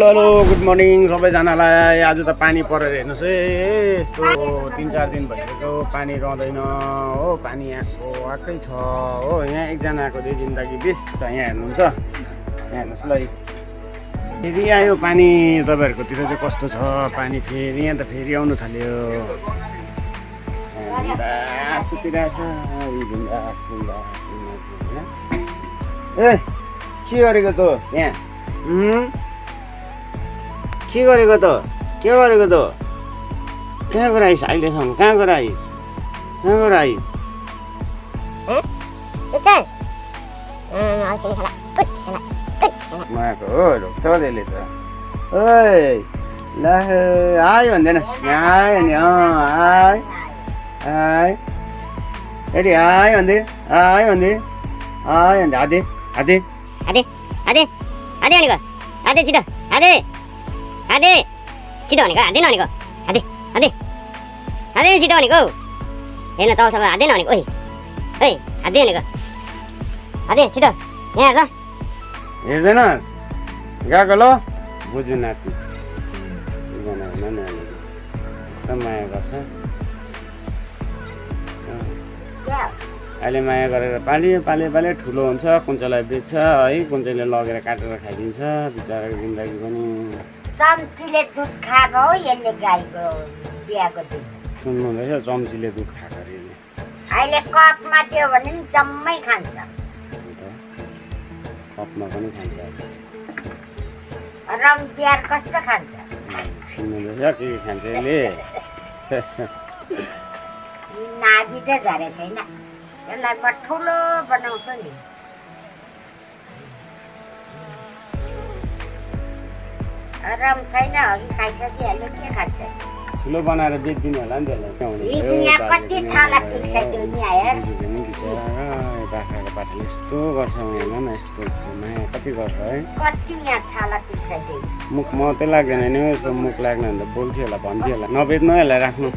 Hello good morning सबैजनालाई। आज त पानी परेर हेर्नुहोस् है, यस्तो 3-4 दिन भइसक्यो पानी रहँदैन हो। पानी यहाँको आएकै छ हो। यहाँ एकजनाको चाहिँ जिन्दगी बेस छ। यहाँ हेर्नुहुन्छ, यहाँ हेर्नुहोस् ल, फेरि आयो पानी। तपाईँहरूकोतिर चाहिँ कस्तो छ पानी? फेरि यहाँ त फेरि आउनु थाल्यो। सुतिरहेछ ए, के गरेको त यहाँ? के गरेको त? के गरेको त? कहाँ गएर आइस अहिलेसम्म? कहाँ गएर आइस? कहाँ गएर आइस? माको हो रोक्छ त्यसले त। ओइ ल आयो भन्दैन, यहाँ आयो भने आइ आइ यदि आयो भन्दै आयो भन्दै आयो भने आधे आधे आधे आधे आधे भनेको आधे छिटो आधे आधे छिटो भनेको आधे नभनेको आधे आधे आधे छिटो भनेको हेर्न चल्छ आधे नभनेको। ओइ ओइ आधे भनेको आधे छिटो यहाँ हेर्छ। हेर्दैनस् गएको ल बुझ्नु नाति एकदम माया गर्छ। अहिले माया गरेर पाले ठुलो हुन्छ। कुन चाहिँ बेच्छ है, कुन चाहिँले लगेर काटेर खाइदिन्छ। बिचराको जिन्दगी पनि चम्चीले दुध खाएको हो यसले, गाईको बिहाको दुध सुन्नुहुँदैछ? चम्चीले दुध खाएको अरे यसले। अहिले कपमा दियो भने नि जम्मै खान्छ। कपमा पनि खान्छ। रङ बिहार कस्तो खान्छ? सुन्नुहुँदैछ के खान्छ यसले? नाभि चाहिँ झरे छैन, यसलाई म ठुलो बनाउँछु नि। रम छैन, अघि खाइसकिहाल्यो, के खान्छ? ठुलो बनाएर बेच्दिनु होला नि त्यसलाई। यहाँ कति छाला पिक्साइदियो यहाँ हेर। बाख्राको पाठाले यस्तो गर्छ, हेर्न न यस्तो माया कति गर्छ है। कति यहाँ छाला पिक्साइदियो। मुख मात्रै लाग्दैन नि, यसको मुख लाग्ने भने त बोल्थ्यो होला, भन्थ्यो होला नबेच्नु यसलाई राख्नु।